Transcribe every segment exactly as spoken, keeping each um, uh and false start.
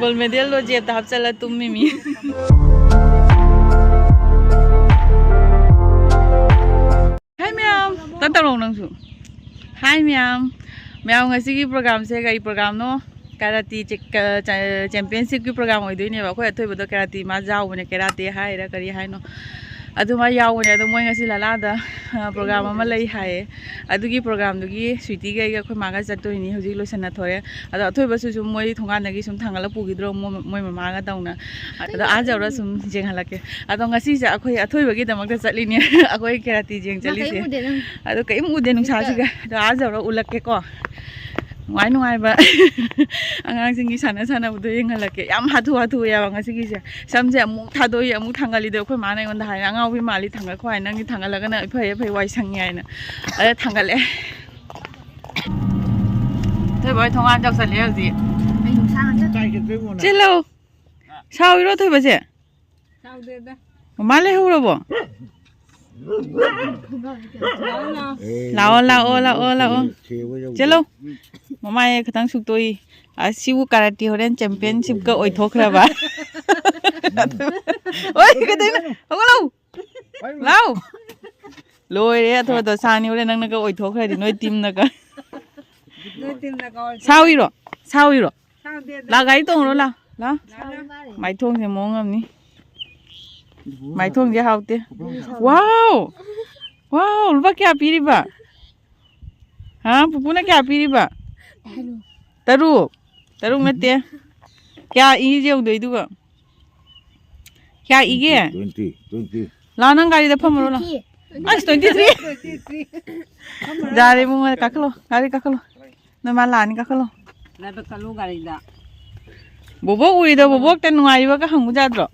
Goal ꯃꯦꯗꯜꯗꯣ ꯖꯦꯕꯇ ꯍꯥꯞꯆꯜꯂ ꯇꯨꯝꯃꯤꯃꯤ꯫ ꯍꯥꯏ ꯃꯌꯥꯝ, ꯇꯞ ꯇꯧꯔꯛꯑꯣ ꯅꯪꯁꯨ꯫ ꯍꯥꯏ ꯃꯌꯥꯝ, ꯃꯌꯥꯝ ꯉꯁꯤꯒꯤ ꯄ꯭ꯔꯣꯒ꯭ꯔꯥꯝꯁꯦ ꯀꯔꯤ ꯄ꯭ꯔꯣꯒ꯭ꯔꯥꯝꯅꯣ? ꯀꯥꯔꯥꯇꯤ ꯆꯦ-, ꯀ-, ꯆ-, ꯆꯦꯝꯄꯤꯌꯟꯁꯤꯞꯀꯤ ꯄ꯭ꯔꯣꯒ꯭ꯔꯥꯝ ꯑꯣꯏꯗꯣꯏꯅꯦꯕ꯫ ꯑꯩꯈꯣꯏ ꯑꯊꯣꯏꯕꯗꯣ ꯀꯥꯔꯥꯇꯤ ꯃꯥ ꯌꯥꯎꯕꯅꯦ, ꯀꯦꯔꯥꯇꯦ ꯍꯥꯏꯔ ꯀꯔꯤ ꯍꯥꯏꯅꯣ, ꯑꯗꯨ ꯃꯥ ꯌꯥꯎꯕꯅꯦ꯫ ꯑꯗꯣ ꯃꯣꯏ ꯉꯁꯤ ꯂꯂꯥꯗ, ꯑ, ꯄ꯭ꯔꯣꯒ꯭ꯔꯥꯝ ꯑꯃ ꯂꯩ ꯍꯥꯏꯌꯦ꯫ ꯑꯗꯨꯒꯤ ꯄ꯭ꯔꯣꯒ꯭ꯔꯥꯝꯗꯨꯒꯤ ꯁ꯭ꯋꯤꯇꯤꯒ ꯑꯩꯒ ꯑꯩꯈꯣꯏ ꯃꯥꯒ ꯆꯠꯇꯣꯏꯅꯤ꯫ ꯍꯧꯖꯤꯛ ꯂꯣꯏꯁꯟꯅ ꯊꯣꯔꯦ꯫ ꯑꯗꯣ ꯑꯊꯣꯏꯕꯁꯨ ꯁꯨꯝ ꯃꯣꯏ ꯊꯣꯡꯒꯥꯟꯗꯒꯤ ꯁꯨꯝ ꯊꯥꯡꯒꯠꯂ ꯄꯨꯈꯤꯗ꯭ꯔꯣ ꯃꯣ-, ꯃꯣꯏ ꯃꯃꯥꯒ ꯇꯧꯅ꯫ ꯑꯗꯣ ꯑꯥ ꯌꯧꯔ ꯁꯨꯝ ꯌꯦꯡꯍꯜꯂꯛꯀꯦ꯫ ꯑꯗꯣ ꯉꯁꯤꯁꯦ ꯑꯩꯈꯣꯏ ꯑꯊꯣꯏꯕꯒꯤꯗꯃꯛꯇ ꯆꯠꯂꯤꯅꯦ꯫ ꯑꯩꯈꯣꯏ ꯀꯦꯔꯥꯇꯤ ꯌꯦꯡ ꯃꯥ ꯀꯔꯤꯝ ꯆꯠꯂꯤꯁꯦ꯫ ꯎꯗꯦ ꯅꯪ꯫ ꯑꯗꯣ ꯀꯔꯤꯝ ꯎꯗꯦ ꯅꯨꯡꯁꯥꯁꯤꯒ꯫ ꯑꯗꯣ ꯑꯥ ꯌꯧꯔ ꯎꯠꯂꯛꯀꯦꯀꯣ꯫ ꯅꯨꯡꯉꯥꯏ ꯅꯨꯡꯉꯥꯏꯕ ꯑꯉꯥꯡꯁꯤꯡꯒꯤ ꯁꯥꯟꯅ ꯁꯥꯟꯅꯕꯗꯣ ꯌꯦꯡꯍꯜꯂꯛꯀꯦ꯫ ꯌꯥꯝ ꯍꯥꯊꯨ ꯍꯥꯊꯨ ꯌꯥꯕ ꯉꯁꯤꯒꯤꯁꯦ꯫ ꯁꯝꯁꯦ ꯑꯃꯨꯛ ꯊꯥꯗꯣꯛꯏ, ꯑꯃꯨꯛ ꯊꯥꯡꯒꯠꯂꯤꯗꯣ ꯑꯩꯈꯣꯏ ꯃꯥꯅ ꯑꯩꯉꯣꯟꯗ ꯍꯥꯏꯅ, "ꯑꯉꯥꯎꯕꯤ ꯃꯥꯜꯂꯤ, ꯊꯥꯡꯒꯠꯈꯣ" ꯍꯥꯏ, "ꯅꯪꯗꯤ ꯊꯥꯡꯒꯠꯂꯒꯅ ꯏꯐꯩ ꯏꯐꯩ ꯋꯥꯏ ꯁꯪꯉꯤ" ꯍꯥꯏꯅ꯫ ꯑꯗ ꯊꯥꯡꯒꯠꯂꯦ꯫ ꯊꯣꯏꯕ ꯍꯣꯏ ꯊꯣꯡꯒꯥꯟ ꯆꯥꯎꯁꯜꯂꯦ ꯍꯧꯖꯤꯛ꯫ ꯑꯩ ꯅꯨꯡꯁꯥ ꯉꯥꯛꯇ ꯆꯦꯜꯂꯣ꯫ ꯁꯥꯎꯔꯤꯔꯣ ꯊꯣꯏꯕꯁꯦ? ꯁꯥꯎꯗꯦꯗ꯫ ꯃꯃꯥ ꯂꯩꯍꯧꯔꯕꯣ? ꯂꯥꯛꯑꯣ, ꯂꯥꯛꯑꯣ, ꯂꯥꯛꯑꯣ, ꯂꯥꯛꯑꯣ꯫ ꯆꯦꯜꯂꯣ꯫ ꯃꯃꯥꯏ ꯈꯤꯇꯪ ꯁꯨꯛꯇꯣꯛꯏ꯫ ꯑꯁꯤꯕꯨ ꯀꯥꯔꯥꯇꯤ ꯍꯣꯔꯦꯟ ꯆꯦꯝꯄꯤꯌꯟꯁꯤꯞꯀ ꯑꯣꯏꯊꯣꯛꯈ꯭ꯔꯕ? ꯑꯣꯏ, ꯀꯩꯗꯧꯅꯣ? ꯍꯧꯒꯠꯂꯣ꯫ ꯂꯥꯎ꯫ ꯂꯣꯏꯔꯦ, ꯑꯊꯣꯏꯗꯣ ꯁꯥꯅꯤ ꯍꯣꯔꯦꯟ ꯅꯪꯅꯒ ꯑꯣꯏꯊꯣꯛꯈ꯭ꯔꯗꯤ ꯅꯣꯏ ꯇꯤꯝꯅꯒ꯫ ꯅꯣꯏ ꯇꯤꯝꯅꯒ ꯑꯣꯏꯊꯣꯛ- ꯁꯥꯎꯏꯔꯣ? ꯁꯥꯎꯏꯔꯣ? ꯁꯥꯎꯗꯦꯗ꯫ ꯂꯥ, ꯒꯥꯔꯤ ꯇꯣꯡꯉꯨꯔꯣ, ꯂꯥ, ꯂꯥ꯫ ꯂꯥ, ꯂꯥ꯫ ꯃꯥꯏꯊꯣꯡꯁꯦ ꯃꯑꯣꯡ ꯑꯃꯅꯤ꯫ ꯃꯥꯏꯊꯣꯡꯁꯦ ꯍꯥꯎꯇꯦ꯫ ꯋꯥꯎ! ꯋꯥꯎ! ꯂꯨꯄꯥ ꯀꯌꯥ ꯄꯤꯔꯤꯕ? ꯍꯥ? ꯄꯨꯄꯨꯅ ꯀꯌꯥ ꯄꯤꯔꯤꯕ? ꯇꯔꯨꯛ꯫ ꯇꯔꯨꯛ ꯅꯠꯇꯦ꯫ ꯀꯌꯥ ꯏꯁꯦ ꯌꯦꯡꯉꯨꯗꯣꯏꯗꯨꯕ? ꯀꯌꯥ ꯏꯒꯦ? Twenty, twenty꯫ ꯂꯥ, ꯅꯪ ꯒꯥꯔꯤꯗ ꯐꯝꯃꯨꯔꯣ, ꯂꯥ꯫ ꯑꯁ, twenty three꯫ ꯌꯥꯔꯦ, ꯏꯕꯨꯡꯉꯣ, ꯀꯥꯈꯠꯂꯣ꯫ ꯒꯥꯔꯤ ꯀꯥꯈꯠꯂꯣ꯫ ꯅꯣꯏ ꯃꯥ ꯂꯥꯛꯑꯅꯤ, ꯀꯥꯈꯠꯂꯣ꯫ ꯂꯥꯏꯕꯛ ꯀꯜꯂꯨ ꯒꯥꯔꯤꯗ꯫ ꯕꯣꯕꯣꯛ ꯎꯔꯤꯗꯣ, ꯕꯣꯕꯣꯛꯇ ꯅꯨꯡꯉꯥꯏꯔꯤꯕꯒ ꯍꯪꯉꯨ ꯌꯥꯗ꯭ꯔꯣ?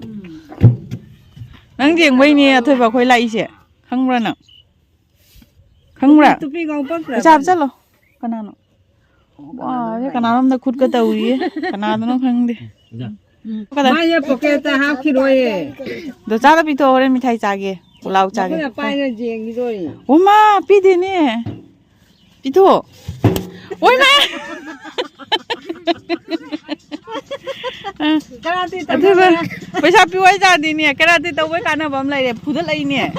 ꯎꯝ꯫ ꯅꯪ ꯌꯦꯡꯕꯩꯅꯦ ꯑꯊꯣꯏꯕ ꯑꯩꯈꯣꯏ ꯂꯥꯛꯏꯁꯦ꯫ ꯈꯪꯕ꯭ꯔꯥ ꯅꯪ? ꯈꯪꯕ꯭ꯔꯥ? ꯇꯨꯄꯤ ꯉꯧꯕ ꯄꯛꯇ꯭ꯔꯕ? ꯄꯩꯁꯥ ꯍꯥꯞꯆꯜꯂꯣ꯫ ꯀꯅꯥꯅꯣ? ꯑꯣ, ꯋꯥ, ꯀꯅꯥꯅꯣ ꯁꯤ ꯍꯥꯏ? ꯀꯅꯥꯅꯣꯝꯗ ꯈꯨꯠꯀ ꯇꯧꯔꯤꯌꯦ꯫ ꯀꯅꯥꯗꯅꯣ ꯈꯪꯗꯦ꯫ ꯎꯝ꯫ ꯀꯗꯥꯏ? ꯃꯥꯏꯁꯦ ꯄꯣꯀꯦꯠꯇ ꯍꯥꯞꯈꯤꯔꯣꯏꯌꯦ꯫ ꯗꯣꯆꯥꯗ ꯄꯤꯊꯣꯛꯑꯣ, ꯍꯣꯔꯦꯟ ꯃꯤꯊꯥꯏ ꯆꯥꯒꯦ꯫ ꯄꯨꯂꯥꯎ ꯆꯥꯒꯦ꯫ ꯃꯈꯨꯠꯅ ꯄꯥꯏꯔ ꯌꯦꯡꯈꯤꯗꯣꯏꯅꯦ꯫ ꯎꯃꯥ, ꯄꯤꯗꯦꯅꯦ꯫ ꯄꯤꯊꯣꯛꯑꯣ꯫ ꯑꯣꯏꯃꯥ! ꯀꯔꯥꯇꯤ ꯑꯗꯨꯒ ꯇꯝꯕ ꯄꯩꯁꯥ ꯄꯤꯌꯨ ꯍꯥꯏꯇꯥꯔꯗꯤꯅꯦ, ꯀꯔꯥꯇꯤ ꯇꯧꯕꯩ ꯀꯥꯟꯅꯕ ꯑꯃ ꯂꯩꯔꯦ, ꯐꯨꯗꯠꯂꯛꯏꯅꯦ꯫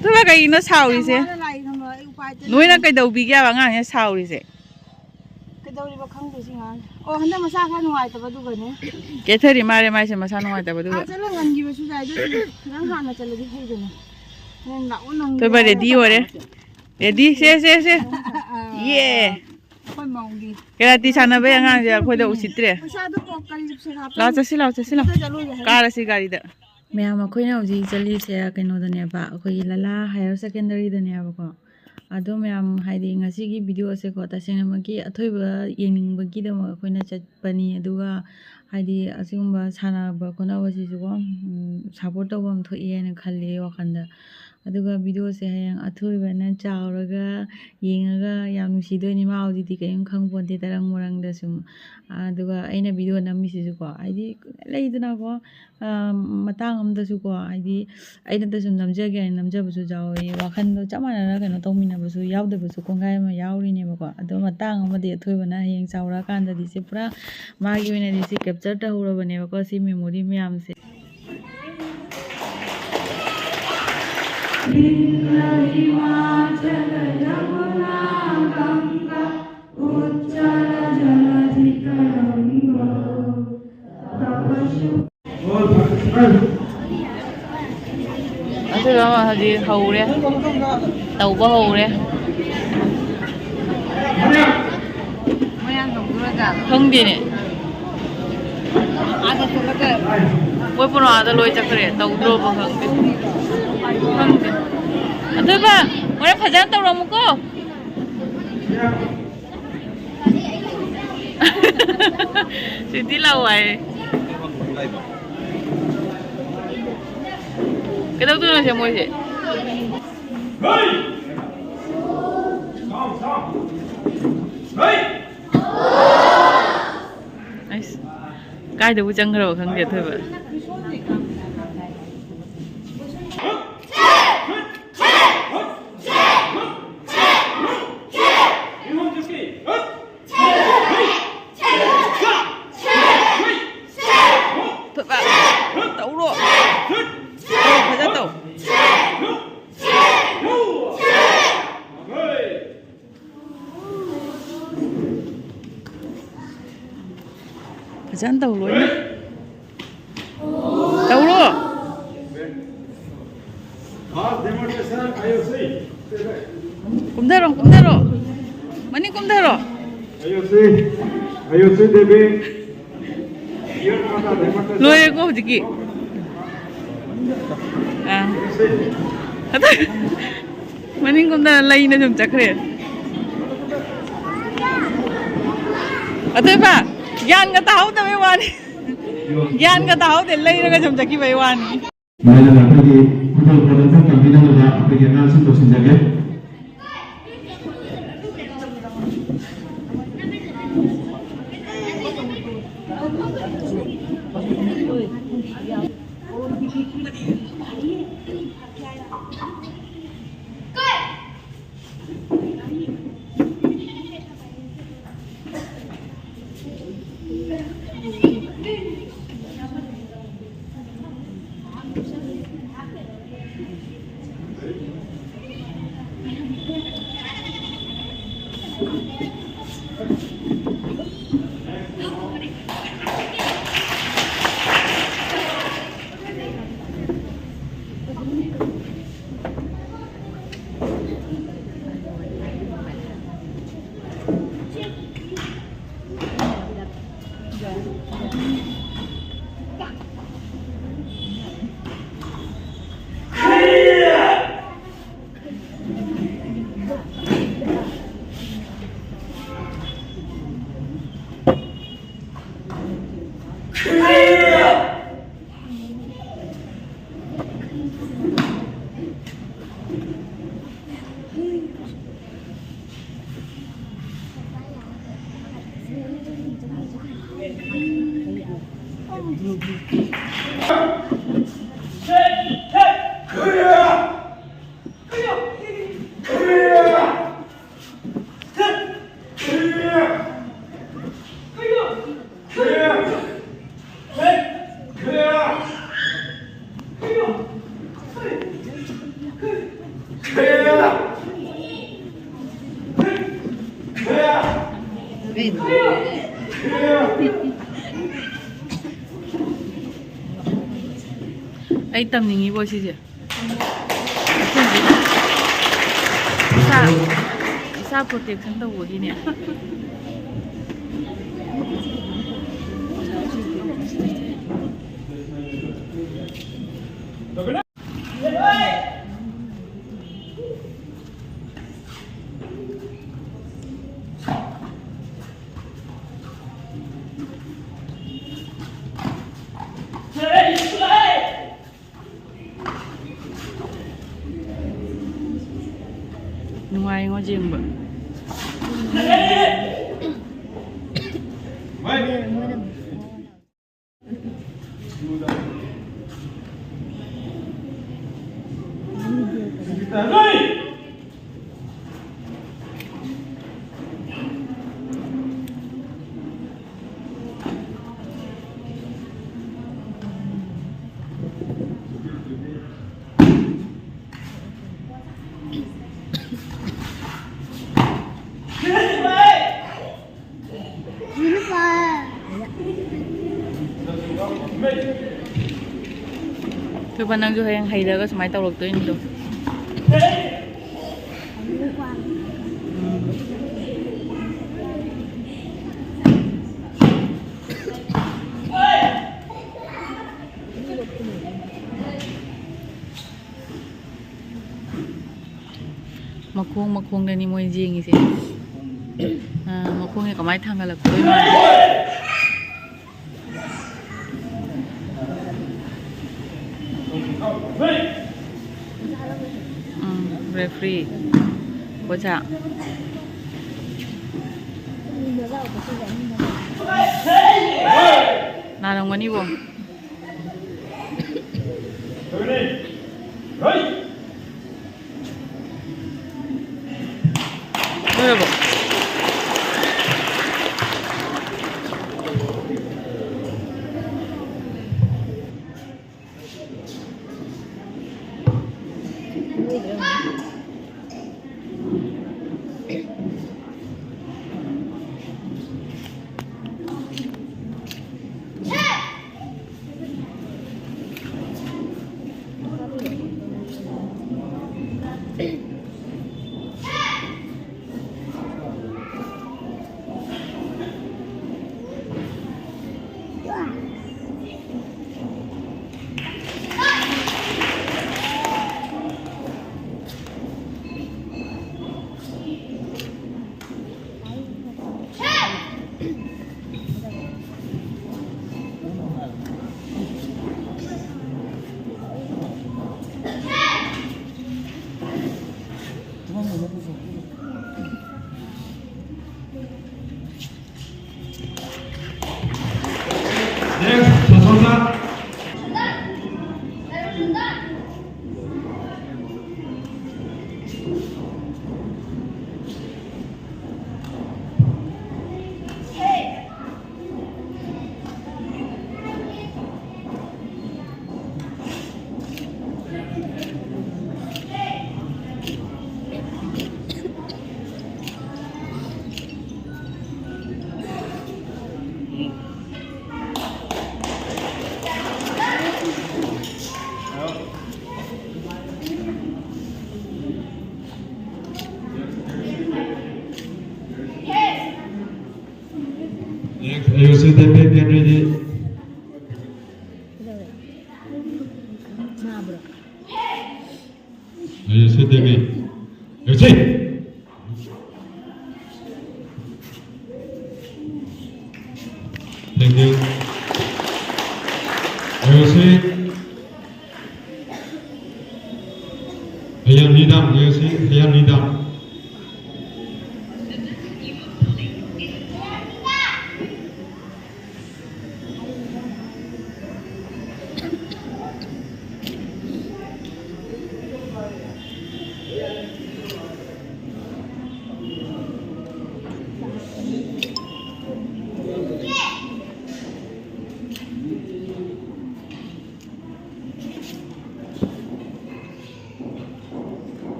ꯑꯗꯨꯒ ꯀꯩꯒꯤꯅꯣ ꯁꯥꯎꯔꯤꯁꯦ? ꯋꯥꯅ ꯂꯥꯛꯏ ꯈꯪꯕ꯭ꯔꯥ? ꯑꯩ ꯎꯄꯥꯏ ꯂꯩꯇꯦ꯫ ꯅꯣꯏꯅ ꯀꯩꯗꯧꯕꯤꯒꯦ ꯍꯥꯏꯕ ꯑꯉꯥꯡꯁꯦ ꯁꯥꯎꯔꯤꯁꯦ? ꯀꯩꯗꯧꯔꯤꯕ ꯈꯪꯗꯦ ꯁꯤ ꯉꯥꯡꯁꯦ꯫ ꯑꯣ, ꯍꯟꯗꯛ ꯃꯁꯥ ꯈꯔ ꯅꯨꯡꯉꯥꯏꯇꯕ ꯑꯗꯨꯒꯅꯦ꯫ ꯀꯦꯊꯔꯤ ꯃꯥꯜꯂꯦ ꯃꯥꯏꯁꯦ ꯃꯁꯥ ꯅꯨꯡꯉꯥꯏꯇꯕꯗꯨꯒ꯫ ꯑꯥ, ꯆꯠꯂ ꯉꯟꯈꯤꯕꯁꯨ ꯌꯥꯏ, ꯑꯗꯨ ꯈꯤꯇꯪ ꯍꯥꯟꯅ ꯆꯠꯂꯗꯤ ꯐꯩꯗꯅ꯫ ꯅꯪ ꯂꯥꯛꯑꯣ, ꯅꯪ ꯊꯣꯏꯕ ꯂꯥꯛꯑꯣ ready ꯑꯣꯏꯔꯦ꯫ ꯀꯥꯟꯗ꯫ Ready? ꯁꯦ, ꯁꯦ, ꯁꯦ꯫ ꯑꯥ, ꯌꯦ꯫ ꯑꯩꯈꯣꯏ ꯃꯧꯒꯤ꯫ ꯀꯔꯥꯇꯤ ꯁꯥꯟꯅꯕꯩ ꯑꯉꯥꯡꯁꯦ ꯑꯩꯈꯣꯏꯗ ꯎꯁꯤꯠꯇ꯭ꯔꯦ꯫ ꯄꯩꯁꯥꯗꯣ ꯀꯣ ꯀꯔꯤ ꯂꯤꯞꯁꯇꯤꯛ ꯍꯥꯞꯄ? ꯂꯥꯛꯑꯣ, ꯆꯠꯁꯤ, ꯂꯥꯛꯑꯣ, ꯆꯠꯁꯤ, ꯂꯥꯛꯑꯣ꯫ ꯑꯝꯇ ꯆꯠꯂꯨꯁꯦ ꯍꯥꯏ꯫ ꯀꯥꯔꯁꯤ ꯒꯥꯔꯤꯗ꯫ ꯃꯌꯥꯝ, ꯑꯩꯈꯣꯏꯅ ꯍꯧꯖꯤꯛ ꯆꯠꯂꯤꯁꯦ ꯀꯩꯅꯣꯗꯅꯦꯕ, ꯑꯩꯈꯣꯏꯒꯤ ꯂꯂꯥ higher secondary ꯗꯅꯦꯕꯀꯣ꯫ ꯑꯗꯣ ꯃꯌꯥꯝ, ꯍꯥꯏꯗꯤ ꯉꯁꯤꯒꯤ video ꯑꯁꯦꯀꯣ, ꯇꯁꯦꯡꯅꯃꯛꯀꯤ ꯑꯊꯣꯏꯕ ꯌꯦꯡꯅꯤꯡꯕꯒꯤꯗꯃꯛ ꯑꯩꯈꯣꯏꯅ ꯆꯠꯄꯅꯤ꯫ ꯑꯗꯨꯒ ꯍꯥꯏꯗꯤ ꯑꯁꯤꯒꯨꯝꯕ ꯁꯥꯟꯅꯕ ꯈꯣꯠꯅꯕꯁꯤꯁꯨꯀꯣ, ꯎꯝ, support ꯇꯧꯕ ꯑꯃ ꯊꯣꯛꯑꯦꯅ ꯈꯜꯂꯦ ꯑꯩ ꯋꯥꯈꯜꯗ꯫ ꯑꯗꯨꯒ video ꯁꯦ ꯍꯌꯦꯡ ꯑꯊꯣꯏꯕꯅ ꯆꯥꯎꯔꯒ ꯌꯦꯡꯉꯒ ꯌꯥꯝ ꯅꯨꯡꯁꯤꯗꯣꯏꯅꯤ꯫ ꯃꯥ ꯍꯧꯖꯤꯛꯇꯤ ꯀꯔꯤꯝ ꯈꯪꯄꯣꯟꯇꯦ, ꯇꯔꯪ ꯃꯔꯪꯗ ꯁꯨꯝ꯫ ꯑꯗꯨꯒ ꯑꯩꯅ video ꯅꯝꯃꯤꯁꯤꯁꯨꯀꯣ, ꯍꯥꯏꯗꯤ ꯂꯩꯗꯅꯀꯣ, ꯑ, ꯃꯇꯥꯡ ꯑꯃꯗꯁꯨꯀꯣ, ꯍꯥꯏꯗꯤ ꯑꯩꯅꯇ ꯁꯨꯝ ꯅꯝꯖꯒꯦ ꯍꯥꯏꯅ ꯅꯝꯖꯕꯁꯨ ꯌꯥꯎꯋꯦ꯫ ꯋꯥꯈꯜꯗꯣ ꯆꯞ ꯃꯥꯟꯅꯅ ꯀꯩꯅꯣ ꯇꯧꯃꯤꯟꯅꯕꯁꯨ ꯌꯥꯎꯗꯕꯁꯨ ꯀꯣꯡꯒꯥꯏ ꯑꯃ ꯌꯥꯎꯔꯤꯅꯦꯕꯀꯣ꯫ ꯑꯗꯣ ꯃꯇꯥꯡ ꯑꯃꯗꯤ ꯑꯊꯣꯏꯕꯅ ꯍꯌꯦꯡ ꯆꯥꯎꯔꯛꯑꯀꯥꯟꯗꯗꯤ ꯁꯤ ꯄꯨꯔꯥ ꯃꯥꯒꯤ ꯑꯣꯏꯅꯗꯤ ꯁꯤ capture ꯇꯧꯍꯧꯔꯕꯅꯦꯕꯀꯣ, ꯁꯤ memory ꯃꯌꯥꯝꯁꯦ꯫ ꯑꯗꯨꯒ ꯍꯧꯖꯤꯛ ꯍꯧꯔꯦ, ꯇꯧꯕ ꯍꯧꯔꯦ꯫ ꯈꯪꯗꯦꯅꯦ꯫ ꯃꯣꯏ ꯄꯨꯔꯥ ꯑꯥꯗ ꯂꯣꯏ ꯆꯠꯈ꯭ꯔꯦ, ꯇꯧꯗ꯭ꯔꯣꯕ ꯈꯪꯗꯦ꯫ ꯈꯪꯗꯦ꯫ ꯑꯗꯨꯒ ꯍꯣꯔꯦꯟ ꯐꯖꯅ ꯇꯧꯔꯝꯃꯨꯀꯣ꯫ ꯁꯤꯗꯤ ꯂꯥꯛꯑꯣ ꯍꯥꯏꯌꯦ꯫ ꯀꯩꯗꯧꯗꯣꯏꯅꯣ ꯁꯦ ꯃꯣꯏꯁꯦ? ꯑꯩꯁ, ꯀꯥꯏꯗꯕꯨ ꯆꯪꯈ꯭ꯔꯕ ꯈꯪꯗꯦ ꯑꯊꯣꯏꯕ꯫ ꯇꯧꯔꯣ꯫ ꯇꯧ, ꯐꯖꯅ ꯇꯧ꯫ ꯐꯖꯅ ꯇꯧ ꯂꯣꯏꯅ꯫ ꯇꯧꯔꯣ꯫ ꯀꯨꯝꯊꯔꯣ, ꯀꯨꯝꯊꯔꯣ꯫ ꯃꯅꯤꯡ ꯀꯨꯝꯊꯔꯣ꯫ ꯑꯌꯣꯁꯤ, ꯑꯌꯣꯁꯤ ꯗꯦꯕꯤ꯫ ꯂꯣꯏꯔꯦꯀꯣ ꯍꯧꯖꯤꯛꯀꯤ꯫ ꯑꯥ꯫ ꯃꯅꯤꯡ ꯀꯨꯝꯊꯔ ꯂꯩꯅ ꯁꯨꯝ ꯆꯠꯈ꯭ꯔꯦ꯫ ꯑꯊꯣꯏꯕ, ꯒ꯭ꯌꯥꯟꯒ ꯇꯥꯍꯧꯗꯕꯩ ꯋꯥꯅꯤ꯫ ꯒ꯭ꯌꯥꯟꯒ ꯇꯥꯍꯧꯗꯦ, ꯂꯩꯔꯒ ꯁꯨꯝ ꯆꯠꯈꯤꯕꯩ ꯋꯥꯅꯤ꯫ ꯂꯣꯏꯅꯅ ꯑꯩꯈꯣꯏꯒꯤ ꯐꯨꯠꯕꯣꯜ ꯄ꯭ꯔꯗꯛꯁꯟ ꯇꯝꯕꯤꯅꯕꯗ ꯑꯩꯈꯣꯏꯒꯤ ꯑꯉꯥꯡꯁꯤꯡ ꯀꯧꯁꯤꯟꯖꯒꯦ꯫ ꯑꯩ ꯇꯝꯅꯤꯡꯉꯤꯕꯣ ꯁꯤꯁꯦ꯫ ꯏꯁꯥ, ꯏꯁꯥ protection ꯇꯧꯕꯒꯤꯅꯦ꯫ ꯅꯨꯡꯉꯥꯏꯉꯣ ꯌꯦꯡꯕ꯫ ꯊꯣꯏꯕ, ꯅꯪꯁꯨ ꯍꯌꯦꯡ ꯍꯩꯔꯒ ꯁꯨꯃꯥꯏꯅ ꯇꯧꯔꯛꯇꯣꯏꯅꯤꯗꯣ꯫ ꯎꯝ꯫ ꯃꯈꯣꯡ ꯃꯈꯣꯡꯗꯅꯤ ꯃꯣꯏ ꯌꯦꯡꯉꯤꯁꯦ꯫ ꯑꯥ, ꯃꯈꯣꯡꯁꯦ ꯀꯃꯥꯏꯅ ꯊꯥꯡꯒꯠꯂꯛꯇꯣꯏꯅꯣ? ꯎꯝ, referee꯫ ꯑꯣꯖꯥ꯫ ꯅꯥꯔꯝꯒꯅꯤꯕꯣ꯫ ꯂꯣꯏꯔꯕꯣ? Next, Sasonda. Next, A O C Taipei, get ready. ꯀꯩꯗꯧꯔꯦ? ꯅꯥꯕ꯭ꯔꯣ? A O C Taipei. A O C. Thank you. A O C. Hayam Nidam, A O C, Hayam Nidam.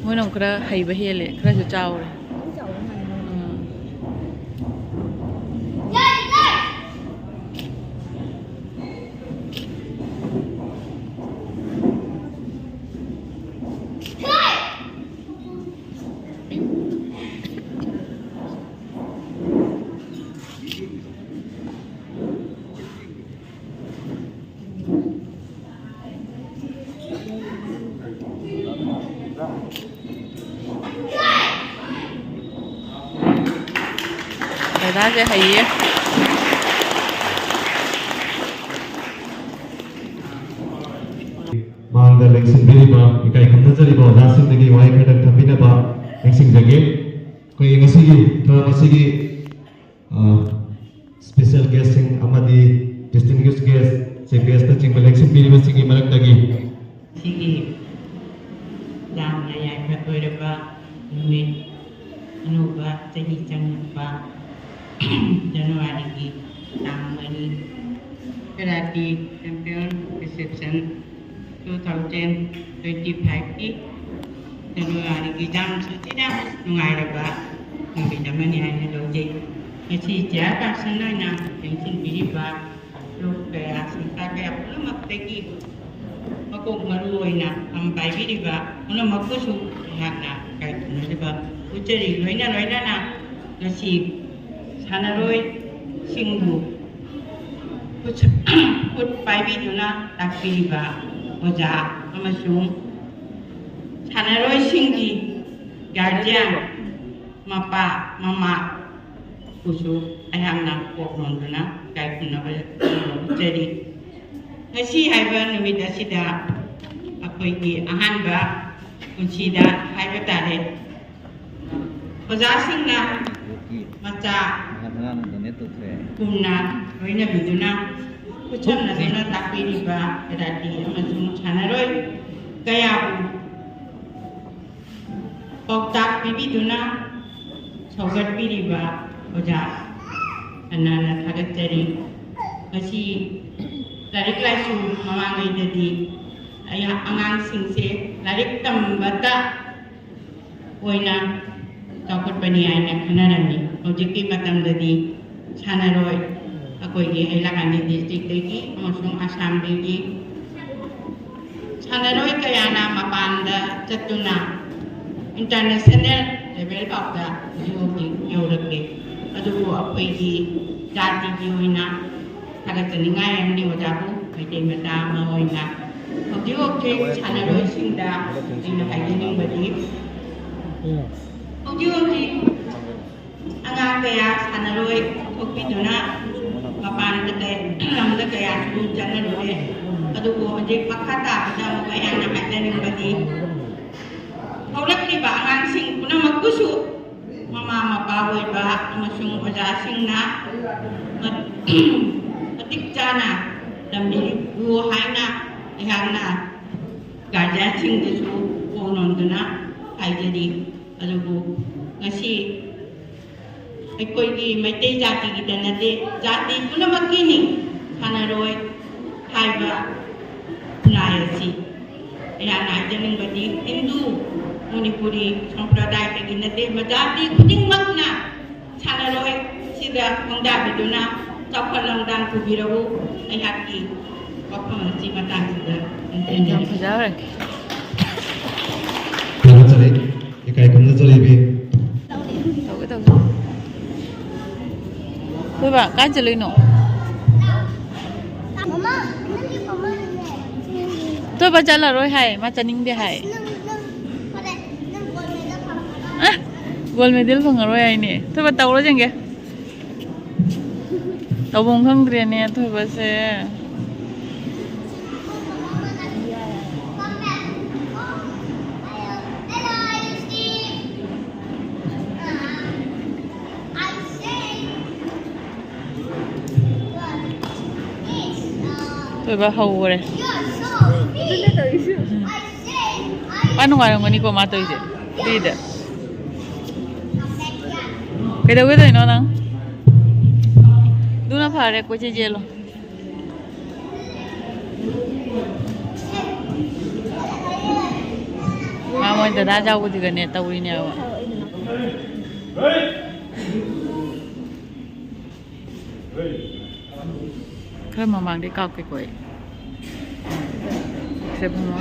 ꯃꯣꯏꯅ ꯑꯃꯨꯛ ꯈꯔ ꯍꯩꯕ ꯍꯦꯜꯂꯦ, ꯈꯔꯁꯨ ꯆꯥꯎꯔꯦ꯫ ꯎꯝ꯫ ꯗꯗꯥꯁꯦ ꯍꯩꯌꯦ꯫ ꯃꯥꯡꯗ ꯂꯦꯡꯁꯤꯟꯕꯤꯔꯤꯕ ꯏꯀꯥꯏ ꯈꯨꯝꯅꯖꯔꯤꯕ ꯑꯣꯖꯥꯁꯤꯡꯗꯒꯤ ꯋꯥꯍꯩ ꯈꯔꯗꯪ ꯊꯝꯕꯤꯅꯕ ꯅꯤꯡꯁꯤꯡꯖꯒꯦ꯫ ꯑꯩꯈꯣꯏꯒꯤ ꯉꯁꯤꯒꯤ ꯊꯧꯔꯝ ꯑꯁꯤꯒꯤ special guestꯁꯤꯡ ꯑꯃꯗꯤ distinguished guest, chief guestꯅꯆꯤꯡꯕ ꯂꯦꯡꯁꯤꯟꯕꯤꯔꯤꯕꯁꯤꯡꯒꯤ ꯃꯔꯛꯇꯒꯤ꯫ ꯁꯤꯒꯤ ꯌꯥꯝꯅ ꯌꯥꯏꯐ ꯑꯣꯏꯔꯕ ꯅꯨꯃꯤꯠ, ꯑꯅꯧꯕ ꯆꯍꯤ ꯆꯪꯂꯛꯄ ꯖꯅꯋꯥꯔꯤꯒꯤ ꯇꯥꯡ ꯃꯔꯤ, Karate Champion Reception two thousand twenty fiveꯀꯤ ꯖꯅꯋꯥꯔꯤꯒꯤ ꯇꯥꯡ ꯁꯤꯗ ꯅꯨꯡꯉꯥꯏꯔꯕ ꯅꯨꯃꯤꯠ ꯑꯃꯅꯤ ꯍꯥꯏꯅ ꯂꯧꯖꯩ꯫ ꯉꯁꯤ chairperson ꯑꯣꯏꯅ ꯂꯦꯡꯁꯤꯟꯕꯤꯔꯤꯕ ꯂꯨꯞ ꯀꯌꯥ, ꯁꯪꯁꯊꯥ ꯀꯌꯥ ꯄꯨꯝꯅꯃꯛꯇꯒꯤ ꯃꯀꯣꯛ ꯃꯔꯨ ꯑꯣꯏꯅ ꯐꯝ ꯄꯥꯏꯕꯤꯔꯤꯕ ꯄꯨꯝꯅꯃꯛꯄꯨꯁꯨ ꯑꯩꯍꯥꯛꯅ ꯏꯀꯥꯏ ꯈꯨꯝꯅꯖꯕ ꯎꯠꯆꯔꯤ꯫ ꯂꯣꯏꯅ ꯂꯣꯏꯅꯅ ꯉꯁꯤ ꯁꯥꯟꯅꯔꯣꯏꯁꯤꯡꯕꯨ ꯈꯨꯠ, ꯈꯨꯠ ꯄꯥꯏꯕꯤꯗꯨꯅ ꯇꯥꯛꯄꯤꯔꯤꯕ ꯑꯣꯖꯥ ꯑꯃꯁꯨꯡ ꯁꯥꯟꯅꯔꯣꯏꯁꯤꯡꯒꯤ guardian, ꯃꯄꯥ, ꯃꯃꯥ, ꯕꯨꯁꯨ ꯑꯩꯍꯥꯛꯅ ꯀꯣꯛ ꯅꯣꯟꯗꯨꯅ ꯏꯀꯥꯏ ꯈꯨꯝꯅꯕ ꯎꯠꯆꯔꯤ꯫ ꯉꯁꯤ ꯍꯥꯏꯕ ꯅꯨꯃꯤꯠ ꯑꯁꯤꯗ ꯑꯩꯈꯣꯏꯒꯤ ꯑꯍꯥꯟꯕ ꯄꯨꯟꯁꯤꯗ ꯍꯥꯏꯕ ꯇꯥꯔꯦ, ꯑꯣꯖꯥꯁꯤꯡꯅ ꯃꯆꯥ ꯃꯍꯥ ꯁꯅꯥꯅꯟꯗꯅꯦ ꯇꯣꯛꯈ꯭ꯔꯦ꯫ ꯒꯨꯝꯅ ꯂꯣꯏꯅꯕꯤꯗꯨꯅ ꯈꯨꯠꯁꯝꯅꯗꯨꯅ ꯇꯥꯛꯄꯤꯔꯤꯕ ꯀꯔꯥꯇꯤ ꯑꯃꯁꯨꯡ ꯁꯥꯟꯅꯔꯣꯏ ꯀꯌꯥꯕꯨ ꯄꯥꯎꯇꯥꯛ ꯄꯤꯕꯤꯗꯨꯅ ꯁꯧꯒꯠꯄꯤꯔꯤꯕ ꯑꯣꯖꯥ ꯑꯅꯥꯅ ꯊꯥꯒꯠꯆꯔꯤ꯫ ꯉꯁꯤ ꯂꯥꯏꯔꯤꯛ ꯂꯥꯏꯁꯨ ꯃꯃꯥꯡꯉꯩꯗꯗꯤ ꯑꯩꯍꯥꯛ ꯑꯉꯥꯡꯁꯤꯡꯁꯦ ꯂꯥꯏꯔꯤꯛ ꯇꯝꯕꯗ ꯑꯣꯏꯅ ꯆꯥꯎꯈꯠꯄꯅꯤ ꯍꯥꯏꯅ ꯈꯟꯅꯔꯝꯃꯤ꯫ ꯍꯧꯖꯤꯛꯀꯤ ꯃꯇꯝꯗꯗꯤ ꯁꯥꯟꯅꯔꯣꯏ ꯑꯩꯈꯣꯏꯒꯤ ꯍꯩꯂꯥꯀꯥꯟꯗꯤ ꯗꯤꯁꯇ꯭ꯔꯤꯛꯇꯒꯤ ꯑꯃꯁꯨꯡ ꯑꯁꯥꯝꯗꯒꯤ ꯁꯥꯟꯅꯔꯣꯏ ꯀꯌꯥꯅ ꯃꯄꯥꯟꯗ ꯆꯠꯇꯨꯅ ꯏꯟꯇꯔꯅꯦꯁꯅꯦꯜ ꯂꯦꯚꯦꯜ ꯐꯥꯎꯗ ꯍꯧꯖꯤꯛ ꯍꯧꯖꯤꯛ ꯌꯧꯔꯛꯂꯦ꯫ ꯑꯗꯨꯕꯨ ꯑꯩꯈꯣꯏꯒꯤ ꯖꯥꯇꯤꯒꯤ ꯑꯣꯏꯅ ꯊꯥꯒꯠꯆꯅꯤꯡꯉꯥꯏ ꯑꯃꯅꯤ ꯑꯣꯖꯥꯕꯨ ꯃꯩꯇꯩ ꯃꯆꯥ ꯑꯃ ꯑꯣꯏꯅ꯫ ꯍꯧꯖꯤꯛ ꯍꯧꯖꯤꯛ ꯁꯥꯟꯅꯔꯣꯏꯁꯤꯡꯗ ꯑꯩꯅ ꯍꯥꯏꯖꯅꯤꯡꯕꯗꯤ, ꯍꯧꯖꯤꯛ ꯍꯧꯖꯤꯛ ꯑꯉꯥꯡ ꯀꯌꯥ ꯁꯥꯟꯅꯔꯣꯏ ꯊꯣꯛꯄꯤꯗꯨꯅ ꯃꯄꯥꯟꯗ ꯀꯌꯥ, ꯂꯝꯗ ꯀꯌꯥꯁꯨ ꯆꯠꯅꯔꯨꯔꯦ꯫ ꯑꯗꯨꯕꯨ ꯍꯧꯖꯤꯛ ꯃꯈꯥ ꯇꯥꯕꯗ ꯑꯃꯨꯛ ꯑꯩꯍꯥꯛꯅ ꯍꯥꯏꯖꯅꯤꯡꯕꯗꯤ, ꯍꯧꯔꯛꯂꯤꯕ ꯑꯉꯥꯡꯁꯤꯡ ꯄꯨꯝꯅꯃꯛꯄꯨꯁꯨ ꯃꯃꯥ ꯃꯄꯥ ꯑꯣꯏꯕ ꯑꯃꯁꯨꯡ ꯑꯣꯖꯥꯁꯤꯡꯅ ꯃ-, ꯃꯇꯤꯛ ꯆꯥꯅ ꯇꯝꯕꯤꯌꯨ ꯍꯥꯏꯅ ꯑꯩꯍꯥꯛꯅ ꯒꯥꯔꯖꯤꯌꯥꯟꯁꯤꯡꯗꯁꯨ ꯐꯣꯡ ꯅꯣꯝꯗꯨꯅ ꯍꯥꯏꯖꯔꯤ꯫ ꯑꯗꯨꯕꯨ ꯉꯁꯤ ꯑꯩꯈꯣꯏꯒꯤ ꯃꯩꯇꯩ ꯖꯥꯇꯤꯒꯤꯗ ꯅꯠꯇꯦ, ꯖꯥꯇꯤ ꯄꯨꯝꯅꯃꯛꯀꯤꯅꯤ ꯁꯥꯟꯅꯔꯣꯏ ꯍꯥꯏꯕ ꯈꯨꯟꯅꯥꯏ ꯑꯁꯤ꯫ ꯑꯩꯍꯥꯛꯅ ꯍꯥꯏꯖꯅꯤꯡꯕꯗꯤ ꯍꯤꯟꯗꯨ, ꯃꯅꯤꯄꯨꯔꯤ ꯁꯝꯄ꯭ꯔꯗꯥꯌꯗꯒꯤ ꯅꯠꯇꯦ, ꯖꯥꯇꯤ ꯈꯨꯗꯤꯡꯃꯛꯅ ꯁꯥꯟꯅꯔꯣꯏ ꯁꯤꯗ ꯈꯣꯡꯗꯥꯕꯤꯗꯨꯅ ꯆꯥꯎꯈꯠꯂꯣꯝꯗ ꯄꯨꯕꯤꯔꯛꯎ꯫ ꯑꯩꯍꯥꯛꯀꯤ ꯋꯥꯐꯝ ꯑꯁꯤ ꯃꯇꯥꯡꯁꯤꯗ ꯌꯥꯝ ꯐꯖꯈ꯭ꯔꯦ꯫ ꯊꯥꯒꯠꯆꯔꯤ꯫ ꯏꯀꯥꯏ ꯈꯨꯝꯅꯖꯔꯤ ꯏꯕꯦꯝ꯫ ꯇꯧꯒꯦ, ꯇꯧꯒꯦ꯫ ꯊꯣꯏꯕ, ꯀꯥꯏ ꯆꯠꯂꯨꯏꯅꯣ? ꯊꯣꯏꯕ ꯆꯠꯂꯔꯣꯏ ꯍꯥꯏ, ꯃꯥ ꯆꯠꯅꯤꯡꯗꯦ ꯍꯥꯏ꯫ ꯑ, ꯒꯣꯜ ꯃꯦꯗꯜ ꯐꯪꯉꯔꯣꯏ ꯍꯥꯏꯅꯦ꯫ ꯊꯣꯏꯕ ꯇꯧꯔꯣ ꯌꯦꯡꯒꯦ꯫ ꯇꯧꯐꯝ ꯈꯪꯗ꯭ꯔꯦꯅꯦ ꯊꯣꯏꯕꯁꯦ꯫ ꯊꯣꯏꯕ ꯍꯧꯈ꯭ꯔꯦ꯫ ꯃꯥ ꯅꯨꯡꯉꯥꯏꯔꯝꯒꯅꯤꯀꯣ ꯃꯥ ꯇꯧꯔꯤꯁꯦ꯫ ꯄꯤꯗ꯫ ꯀꯩꯗꯧꯒꯦ ꯇꯧꯔꯤꯅꯣ ꯅꯪ? ꯑꯗꯨꯅ ꯐꯔꯦ, ꯀꯣꯏꯆꯦꯟ ꯆꯦꯜꯂꯣ꯫ ꯃꯥ ꯃꯣꯏ ꯗꯗꯥ ꯆꯥꯎꯕꯗꯨꯒꯅꯦ ꯇꯧꯔꯤꯅꯦꯕ꯫ ꯈꯔ ꯃꯃꯥꯡꯗꯩ ꯀꯥꯞꯀꯦꯀꯣ ꯑꯩ꯫ ꯁꯦ ꯐꯝꯃꯣ꯫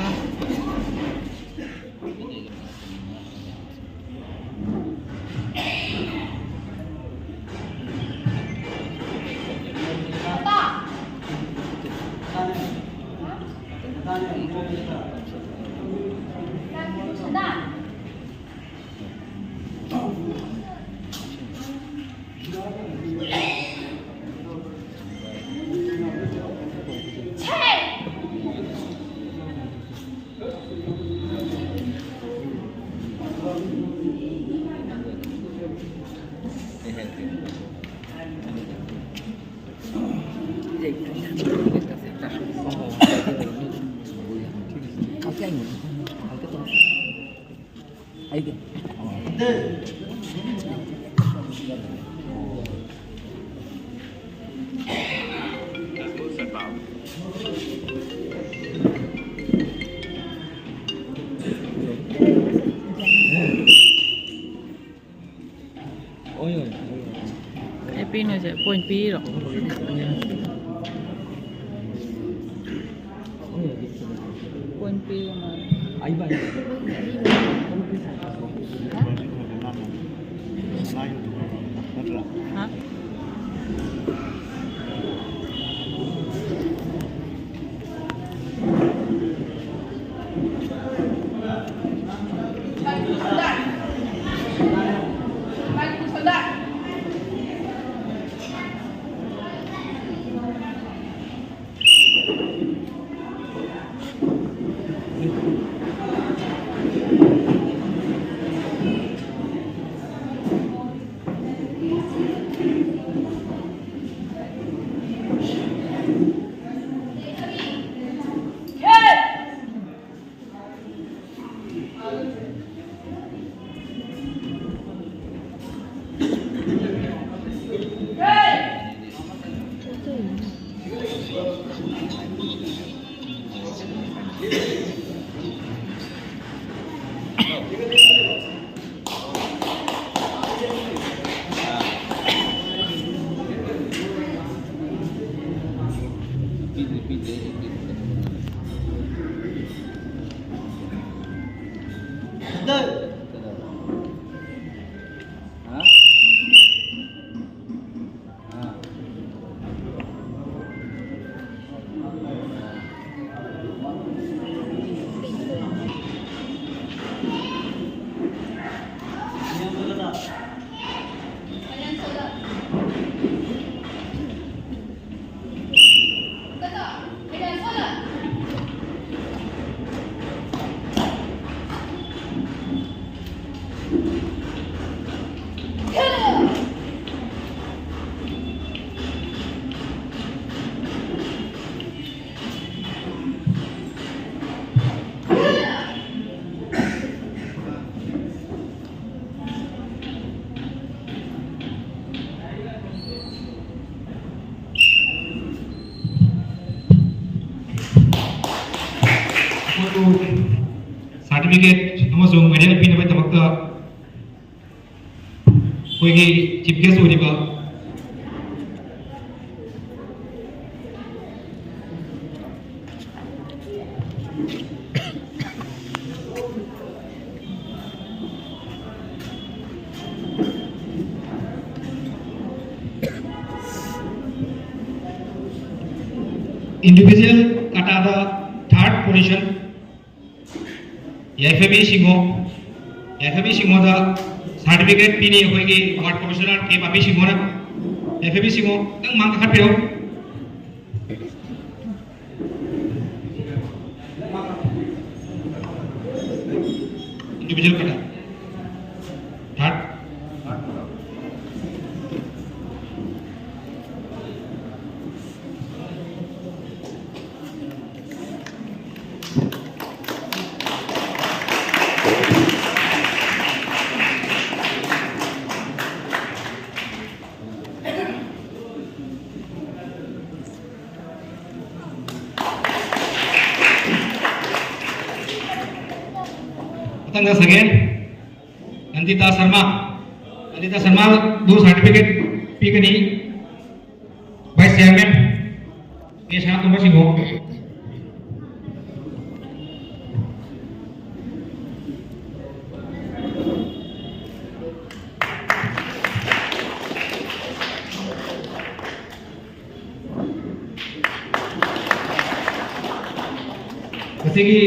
ꯀꯩ ꯄꯤꯅꯣ ꯁꯦ? ꯄꯣꯏꯟ ꯄꯤꯔꯤꯔꯣ? ꯄꯣꯏꯟ ꯄꯤꯔꯤ ꯃꯥꯜꯂꯦ꯫ ꯍꯥ? ꯁꯥꯔꯇꯤꯐꯤꯀꯦꯠ ꯑꯃꯁꯨꯡ ꯃꯦꯗꯜ ꯄꯤꯅꯕꯒꯤꯗꯃꯛꯇ ꯑꯩꯈꯣꯏꯒꯤ ꯆꯤꯐ ꯒꯦꯁ ꯑꯣꯏꯔꯤꯕ individual ꯀꯇꯥꯗ third position ꯌꯥꯏꯐꯕꯤ ꯁꯤꯡꯍꯣ, ꯌꯥꯏꯐꯕꯤ ꯁꯤꯡꯍꯣꯗ ꯁꯥꯔꯇꯤꯐꯤꯀꯦꯠ ꯄꯤꯅꯤ ꯑꯩꯈꯣꯏꯒꯤ ꯋꯥꯔꯗ ꯀꯃꯤꯁꯅꯔ ꯀꯦ ꯄꯥꯝꯕꯤ ꯁꯤꯡꯍꯣꯅ꯫ ꯌꯥꯏꯐꯕꯤ ꯁꯤꯡꯍꯣ, ꯈꯤꯇꯪ ꯃꯥꯡ ꯀꯥꯈꯠꯄꯤꯔꯛꯎ꯫ Individual ꯀꯇꯥ꯫ Third꯫ ꯃꯊꯪꯗ second, ꯅꯟꯗꯤꯇꯥ ꯁꯔꯃ꯫ ꯅꯟꯗꯤꯇꯥ ꯁꯔꯃꯕꯨ certificate ꯄꯤꯒꯅꯤ꯫ Vice Chairman ꯀꯦ ꯁꯅꯥꯇꯣꯝꯕ ꯁꯤꯡꯍꯣ꯫ ꯉꯁꯤꯒꯤ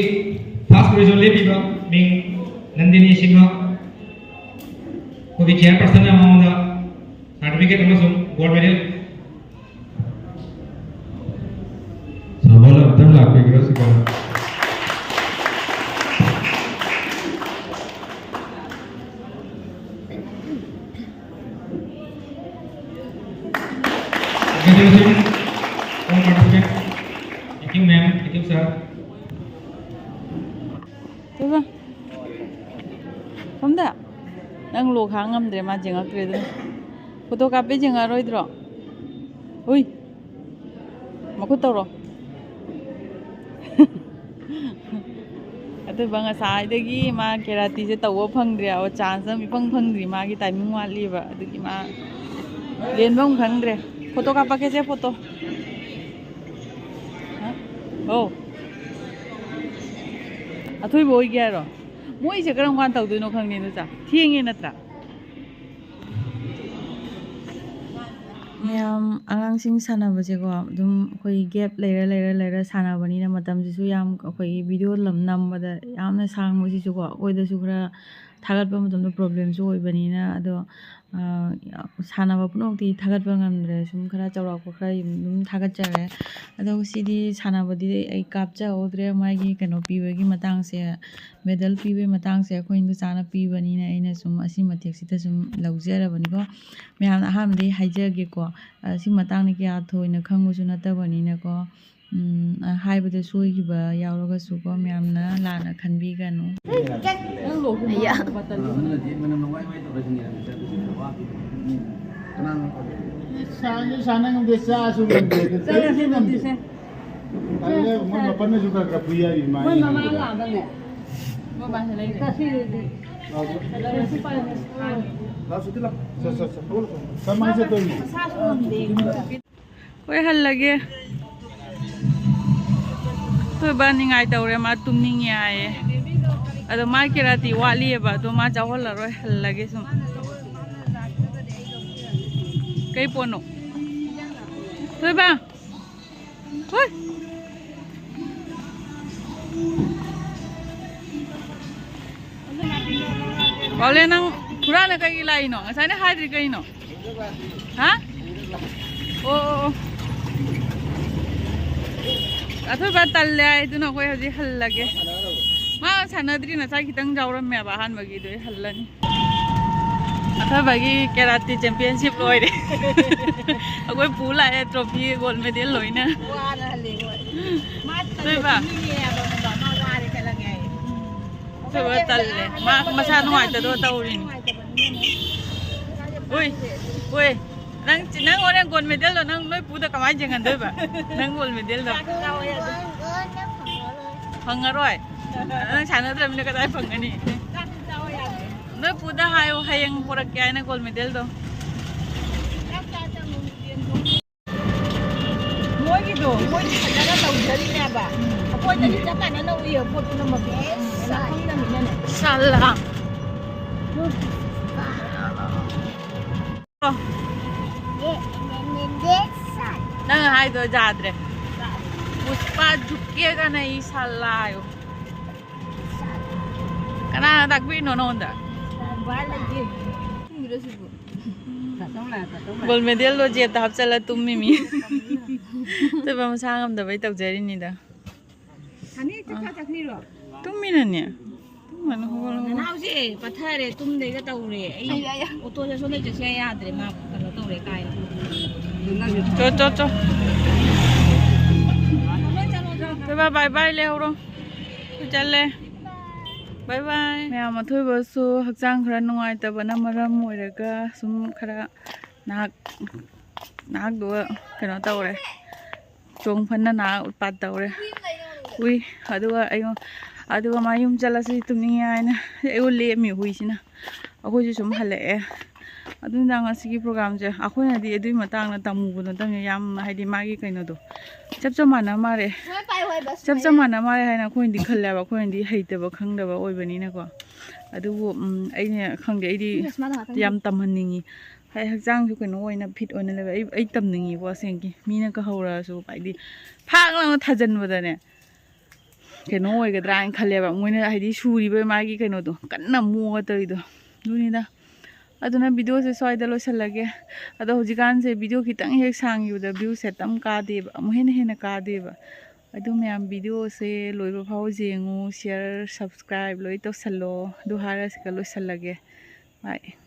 first position ꯂꯦꯞꯄꯤꯕ ꯃꯤꯡ ꯅꯟꯗꯤꯅꯤ ꯁꯤꯡꯍ꯫ ꯑꯩꯈꯣꯏꯒꯤ chairperson ꯅ ꯃꯉꯣꯟꯗ certificate ꯑꯃꯁꯨꯡ gold medal꯫ ꯁꯥꯃꯣꯜ ꯑꯝꯇꯪ ꯂꯥꯛꯄꯤꯒꯦꯔꯣ ꯁꯤꯗ? Congratulations, all participants. Thank you, ma'am. Thank you, sir. ꯀꯩꯕ? ꯁꯣꯝꯗ? ꯅꯪ ꯂꯣꯛ ꯍꯥꯡ ꯉꯝꯗ꯭ꯔꯦ, ꯃꯥ ꯌꯦꯡꯉꯛꯇ꯭ꯔꯦ ꯑꯗꯨꯅ꯫ ꯐꯣꯇꯣ ꯀꯥꯞꯄꯦ ꯌꯦꯡꯉꯛꯑꯔꯣꯏꯗ꯭ꯔꯣ? ꯍꯨꯏ꯫ ꯃꯈꯨꯠ ꯇꯧꯔꯣ꯫ ꯑꯗꯨꯒ ꯉꯁꯥꯏꯗꯒꯤ ꯃꯥ ꯀꯦꯔꯥꯇꯤꯁꯦ ꯇꯧꯕ ꯐꯪꯗ꯭ꯔꯦꯕ, ꯆꯥꯟꯁ ꯑꯃ ꯏꯐꯪ ꯐꯪꯗ꯭ꯔꯤ, ꯃꯥꯒꯤ ꯇꯥꯏꯃꯤꯡ ꯋꯥꯠꯂꯤꯕ, ꯑꯗꯨꯒꯤ ꯃꯥ ꯂꯦꯟꯕ ꯑꯃ ꯈꯪꯗ꯭ꯔꯦ꯫ ꯐꯣꯇꯣ ꯀꯥꯞꯄꯛꯀꯦꯁꯦ, ꯐꯣꯇꯣ꯫ ꯍꯥ? ꯑꯧ꯫ ꯑꯊꯣꯏꯕ ꯑꯣꯏꯒꯦ ꯍꯥꯏꯔꯣ? ꯃꯣꯏꯁꯦ ꯀꯔꯝ ꯀꯥꯟ ꯇꯧꯗꯣꯏꯅꯣ ꯈꯪꯗꯦ, ꯅꯠꯇ꯭ꯔꯥ? ꯊꯦꯡꯉꯦ ꯅꯠꯇ꯭ꯔꯥ? ꯃꯌꯥꯝ ꯑꯉꯥꯡꯁꯤꯡ ꯁꯥꯟꯅꯕꯁꯦꯀꯣ, ꯑꯗꯨꯝ ꯑꯩꯈꯣꯏ ꯒꯦꯞ ꯂꯩꯔ ꯂꯩꯔ ꯂꯩꯔ ꯁꯥꯟꯅꯕꯅꯤꯅ ꯃꯇꯝꯁꯤꯁꯨ ꯌꯥꯝ, ꯑꯩꯈꯣꯏꯒꯤ ꯚꯤꯗꯤꯑꯣ ꯂꯝ ꯅꯝꯕꯗ ꯌꯥꯝꯅ ꯁꯥꯡꯕꯁꯤꯁꯨꯀꯣ, ꯑꯩꯈꯣꯏꯗꯁꯨ ꯈꯔ ꯊꯥꯒꯠꯄ ꯃꯇꯝꯗ ꯄ꯭ꯔꯣꯕ꯭ꯂꯦꯝꯁꯨ ꯑꯣꯏꯕꯅꯤꯅ꯫ ꯑꯗꯣ, ꯑ, ꯁꯥꯟꯅꯕ ꯄꯨꯝꯅꯃꯛꯇꯤ ꯊꯥꯒꯠꯄ ꯉꯝꯗ꯭ꯔꯦ, ꯁꯨꯝ ꯈꯔ ꯆꯥꯎꯔꯥꯛꯄ ꯈꯔ ꯑꯗꯨꯝ ꯊꯥꯒꯠꯆꯔꯦ꯫ ꯑꯗꯣ ꯁꯤꯗꯤ ꯁꯥꯟꯅꯕꯗꯤ ꯑꯩ ꯀꯥꯞꯆꯍꯧꯗ꯭ꯔꯦ, ꯃꯥꯒꯤ ꯀꯩꯅꯣ ꯄꯤꯕꯒꯤ ꯃꯇꯥꯡꯁꯦ, ꯃꯦꯗꯜ ꯄꯤꯕꯒꯤ ꯃꯇꯥꯡꯁꯦ ꯑꯩꯈꯣꯏ ꯏꯟꯗꯣꯆꯥꯅ ꯄꯤꯕꯅꯤꯅ ꯑꯩꯅ ꯁꯨꯝ ꯑꯁꯤ ꯃꯇꯦꯛꯁꯤꯗ ꯁꯨꯝ ꯂꯧꯖꯔꯕꯅꯤꯀꯣ꯫ ꯃꯌꯥꯝꯅ ꯑꯍꯥꯟꯕꯗꯒꯤ ꯍꯥꯏꯖꯒꯦꯀꯣ, ꯑ, ꯁꯤ ꯃꯇꯥꯡꯗ ꯀꯌꯥ ꯊꯣꯏꯅ ꯈꯪꯕꯁꯨ ꯅꯠꯇꯕꯅꯤꯅꯀꯣ, ꯎꯝ, ꯑ, ꯍꯥꯏꯕꯗ ꯁꯣꯏꯈꯤꯕ ꯌꯥꯎꯔꯒꯁꯨꯀꯣ, ꯃꯌꯥꯝꯅ ꯂꯥꯟꯅ ꯈꯟꯕꯤꯒꯅꯨ꯫ ꯑꯌꯥ꯫ ꯁꯥꯟꯅ ꯁꯥꯟꯅ ꯉꯝꯗꯦ, ꯆꯥꯁꯨ ꯉꯝꯗꯦ꯫ ꯆꯠꯂꯁꯦ ꯑꯗꯨꯗꯤ ꯁꯦ꯫ ꯇꯜꯂꯦ, ꯃꯣꯏ ꯃꯄꯟꯅꯁꯨ ꯈꯔ ꯈꯔ ꯐꯨꯏ ꯍꯥꯏꯔꯤ ꯃꯥ ꯃꯣꯏ ꯃꯃꯥ ꯌꯦꯡꯉꯨꯕꯗ꯫ ꯂꯥꯛꯑꯕꯅꯦ꯫ ꯃꯣꯏ ꯃꯥꯁꯦ ꯂꯩꯔꯦ꯫ ꯆꯠꯁꯤ ꯑꯗꯨꯗꯤ꯫ ꯂꯥꯛꯑꯣ꯫ ꯄ꯭ꯔꯤꯟꯁꯤꯄꯥꯜꯅ꯫ ꯂꯥꯛꯑꯣ, ꯁꯤꯗ ꯂꯥꯛꯑꯣ꯫ ꯆꯠ, ꯆꯠ, ꯆꯠ꯫ ꯀꯃꯥꯏꯅ ꯆꯠꯇꯣꯏꯅꯣ? ꯃꯁꯥꯁꯨ ꯉꯝꯗꯦ꯫ ꯍꯣꯏ, ꯍꯜꯂꯒꯦ꯫ ꯑꯩꯈꯣꯏ ꯕꯥ ꯅꯤꯡꯉꯥꯏ ꯇꯧꯔꯦ, ꯃꯥ ꯇꯨꯝꯅꯤꯡꯉꯦ ꯍꯥꯏꯌꯦ꯫ ꯑꯗꯣ ꯃꯥ ꯀꯦꯔꯥꯇꯤ ꯋꯥꯠꯂꯤꯑꯕ, ꯑꯗꯣ ꯃꯥ ꯆꯥꯎꯍꯜꯂꯔꯣꯏ, ꯍꯜꯂꯒꯦ ꯁꯨꯝ꯫ ꯀꯩ ꯄꯣꯠꯅꯣ? ꯊꯣꯏꯕ꯫ ꯍꯣꯏ꯫ ꯄꯥꯎꯂꯦ, ꯅꯪ ꯍꯨꯔꯥꯟꯅ ꯀꯩꯒꯤ ꯂꯥꯛꯏꯅꯣ? ꯉꯁꯥꯏꯅ ꯍꯥꯏꯗ꯭ꯔꯤ ꯀꯩꯅꯣ? ꯍꯥ? ꯑꯣ, ꯑꯣ, ꯑꯣ꯫ ꯑꯊꯣꯏꯕ ꯇꯜꯂꯦ ꯍꯥꯏ, ꯑꯗꯨꯅ ꯑꯩꯈꯣꯏ ꯍꯧꯖꯤꯛ ꯍꯜꯂꯒꯦ꯫ ꯃꯥ ꯁꯥꯟꯅꯗ꯭ꯔꯤ, ꯉꯁꯥꯏ ꯈꯤꯇꯪ ꯌꯥꯎꯔꯝꯃꯦꯕ ꯑꯍꯥꯟꯕꯒꯤꯗꯣ, ꯑꯩ ꯍꯜꯂꯅꯤ꯫ ꯑꯊꯣꯏꯕꯒꯤ ꯀꯦꯔꯥꯇꯤ ꯆꯦꯝꯄꯤꯌꯟꯁꯤꯞ ꯂꯣꯏꯔꯦ꯫ ꯑꯩꯈꯣꯏ ꯄꯨ ꯂꯥꯛꯑꯦ, ꯇ꯭ꯔꯣꯐꯤ, ꯒꯣꯜ ꯃꯦꯗꯜ ꯂꯣꯏꯅ꯫ ꯋꯥꯅ ꯍꯜꯂꯦ ꯍꯣꯏ꯫ ꯃꯥ ꯊꯣꯏꯕ꯫ ꯃꯤꯅꯦ ꯍꯥꯏꯕ ꯈꯪꯕ꯭ꯔꯥ? ꯃꯥ ꯋꯥꯔꯦ ꯈꯜꯂꯒꯦ ꯍꯥꯏꯌꯦ꯫ ꯊꯣꯏꯕ ꯇꯜꯂꯦ꯫ ꯃꯥ ꯃꯁꯥ ꯅꯨꯡꯉꯥꯏꯇꯗꯣ ꯇꯧꯔꯤꯅꯤ꯫ ꯎꯏ, ꯎꯏ꯫ ꯅꯪ, ꯅꯪ ꯍꯣꯔꯦꯟ ꯒꯣꯜ ꯃꯦꯗꯜꯗꯣ ꯅꯪ ꯅꯣꯏ ꯄꯨꯗ ꯀꯃꯥꯏꯅ ꯌꯦꯡꯍꯟꯗꯣꯏꯕ? ꯅꯪ ꯒꯣꯜ ꯃꯦꯗꯜꯗꯣ꯫ ꯐꯪꯉꯔꯣꯏ? ꯅꯪ ꯁꯥꯟꯅꯗ꯭ꯔꯕꯅꯤꯅ ꯀꯗꯥꯏ ꯐꯪꯒꯅꯤ? ꯅꯣꯏ ꯄꯨꯗ ꯍꯥꯏꯌꯣ, ꯍꯌꯦꯡ ꯄꯨꯔꯛꯀꯦ ꯍꯥꯏꯅ gold medalꯗꯣ꯫ ꯃꯣꯏꯒꯤꯗꯣ, ꯃꯣꯏꯗꯤ ꯐꯖꯅ ꯇꯧꯖꯔꯤꯅꯦꯕ꯫ ꯑꯩꯈꯣꯏꯗꯗꯤ ꯆꯞ ꯃꯥꯟꯅꯅ ꯎꯏꯌꯦ, ꯄꯣꯠ ꯄꯨꯝꯅꯃꯛꯁꯦ꯫ ꯈꯪꯗꯕꯅꯤꯅꯅꯦ꯫ ꯁꯥꯂꯥ꯫ ꯅꯪ ꯍꯥꯏꯗꯣ ꯌꯥꯗ꯭ꯔꯦ꯫ ꯄꯨꯁꯄꯥ ꯖꯨꯀꯦꯒ ꯅ ꯏ ꯁꯥꯂꯥ ꯍꯥꯏꯌꯣ꯫ ꯀꯅꯥꯅ ꯇꯥꯛꯄꯤꯔꯤꯅꯣ ꯅꯉꯣꯟꯗ? ꯒꯣꯜ ꯃꯦꯗꯜꯗꯣ ꯖꯦꯕꯇ ꯍꯥꯞꯆꯜꯂ ꯇꯨꯝꯃꯤ ꯃꯤ꯫ ꯇꯣꯏꯕ ꯃꯁꯥ ꯉꯝꯗꯕꯩ ꯇꯧꯖꯔꯤꯅꯤꯗ꯫ ꯁꯥꯅꯤ ꯆꯥꯛ ꯆꯥ ꯆꯠꯈ꯭ꯔꯤꯔꯣ? ꯇꯨꯝꯃꯤꯅꯅꯦ꯫ ꯇꯨꯝꯃꯅ ꯍꯧꯒꯠꯂꯣ꯫ ꯅꯅꯥꯎꯁꯦ ꯄꯠꯊꯔꯦ, ꯇꯨꯝꯗꯩꯒ ꯇꯧꯔꯦ꯫ ꯑꯩ ꯑꯣꯇꯣ ꯆꯠꯁꯣꯟꯗꯩ ꯆꯠꯁꯦ ꯌꯥꯗ꯭ꯔꯦ, ꯃꯥ ꯀꯩꯅꯣ ꯇꯧꯔꯦ ꯀꯥꯏꯅ꯫ ꯆꯣ, ꯆꯣ, ꯆꯣ꯫ ꯇꯣꯏꯕ, bye bye ꯂꯩꯍꯧꯔꯣ꯫ ꯑꯩꯈꯣꯏ ꯆꯠꯂꯦ꯫ Bye bye꯫ ꯃꯌꯥꯝ, ꯑꯊꯣꯏꯕꯁꯨ ꯍꯛꯆꯥꯡ ꯈꯔ ꯅꯨꯡꯉꯥꯏꯇꯕꯅ ꯃꯔꯝ ꯑꯣꯏꯔꯒ ꯁꯨꯝ ꯈꯔ ꯅꯍꯥꯛ, ꯅꯍꯥꯛꯇꯨ ꯀꯩꯅꯣ ꯇꯧꯔꯦ꯫ ꯆꯣꯡ ꯐꯟꯅ ꯅꯍꯥꯛ ꯎꯠꯄꯥꯠ ꯇꯧꯔꯦ꯫ ꯎꯏ꯫ ꯑꯗꯨꯒ ꯑꯩꯉꯣꯟ-, ꯑꯗꯨꯒ ꯃꯥ ꯌꯨꯝ ꯆꯠꯂꯁꯤ ꯇꯨꯝꯅꯤꯡꯉꯦ ꯍꯥꯏꯅ ꯑꯩꯉꯣꯟ ꯂꯦꯝꯃꯤ ꯍꯨꯏꯁꯤꯅ꯫ ꯑꯩꯈꯣꯏꯁꯨ ꯁꯨꯝ ꯍꯜꯂꯛꯑꯦ꯫ ꯑꯗꯨꯅ ꯉꯁꯤꯒꯤ programꯁꯦ ꯑꯩꯈꯣꯏꯅꯗꯤ ꯑꯗꯨꯒꯤ ꯃꯇꯥꯡꯗ ꯇꯝꯃꯨꯕ ꯅꯠꯇꯕꯅꯤꯅ ꯌꯥꯝ, ꯍꯥꯏꯗꯤ, ꯃꯥꯒꯤ ꯀꯩꯅꯣꯗꯣ ꯆꯞ ꯆꯞ ꯃꯥꯟꯅ ꯃꯥꯜꯂꯦ꯫ ꯆꯞ ꯆꯞ ꯃꯥꯟꯅ ꯃꯥꯜꯂꯦ ꯍꯥꯏꯅ ꯑꯩꯈꯣꯏꯅꯗꯤ ꯈꯜꯂꯦꯕ, ꯑꯩꯈꯣꯏꯅꯗꯤ ꯍꯩꯇꯕ ꯈꯪꯗꯕ ꯑꯣꯏꯕꯅꯤꯅꯀꯣ꯫ ꯑꯗꯨꯕꯨ, ꯎꯝ, ꯑꯩꯅ ꯈꯪꯗꯦ, ꯑꯩꯗꯤ ꯌꯥꯝ ꯇꯝꯍꯟꯅꯤꯡꯉꯤ꯫ ꯍꯥꯏ, ꯍꯛꯆꯥꯡꯁꯨ ꯀꯩꯅꯣ ꯑꯣꯏꯅ fit ꯑꯣꯏꯅ ꯂꯩꯕ꯫ ꯑꯩ, ꯑꯩ ꯇꯝꯅꯤꯡꯉꯤꯀꯣ ꯑꯁꯦꯡꯀꯤ꯫ ꯃꯤꯅ ꯀꯍꯧꯔꯛꯑꯁꯨ, ꯍꯥꯏꯗꯤ, ꯐꯥꯛ ꯂꯥꯎꯅ ꯊꯥꯖꯤꯟꯕꯗꯅꯦ, ꯀꯩꯅꯣ ꯑꯣꯏꯒꯗ꯭ꯔꯥ ꯍꯥꯏꯅ ꯈꯜꯂꯦꯕ꯫ ꯃꯣꯏꯅ, ꯍꯥꯏꯗꯤ, ꯁꯨꯔꯤꯕ ꯃꯥꯒꯤ ꯀꯩꯅꯣꯗꯣ, ꯀꯟꯅ ꯃꯣꯛꯑꯒ ꯇꯧꯔꯤꯗꯣ꯫ ꯑꯗꯨꯅꯤꯗ꯫ ꯑꯗꯨꯅ videoꯁꯦ ꯁ꯭ꯋꯥꯏꯗ ꯂꯣꯏꯁꯤꯜꯂꯒꯦ꯫ ꯑꯗꯣ ꯍꯧꯖꯤꯛꯀꯥꯟꯁꯦ video ꯈꯤꯇꯪ ꯍꯦꯛ ꯁꯥꯡꯈꯤꯕꯗ viewꯁꯦ ꯑꯗꯨꯝ ꯀꯥꯗꯦꯕ, ꯑꯃꯨꯛ ꯍꯦꯟꯅ ꯍꯦꯟꯅ ꯀꯥꯗꯦꯕ꯫ ꯑꯗꯨ ꯃꯌꯥꯝ videoꯁꯦ ꯂꯣꯏꯕ ꯐꯥꯎ ꯌꯦꯡꯉꯨ, share, subscribe ꯂꯣꯏ ꯇꯧꯁꯜꯂꯣ꯫ ꯑꯗꯨ ꯍꯥꯏꯔ ꯁꯤꯒ ꯂꯣꯏꯁꯤꯜꯂꯒꯦ꯫ Bye꯫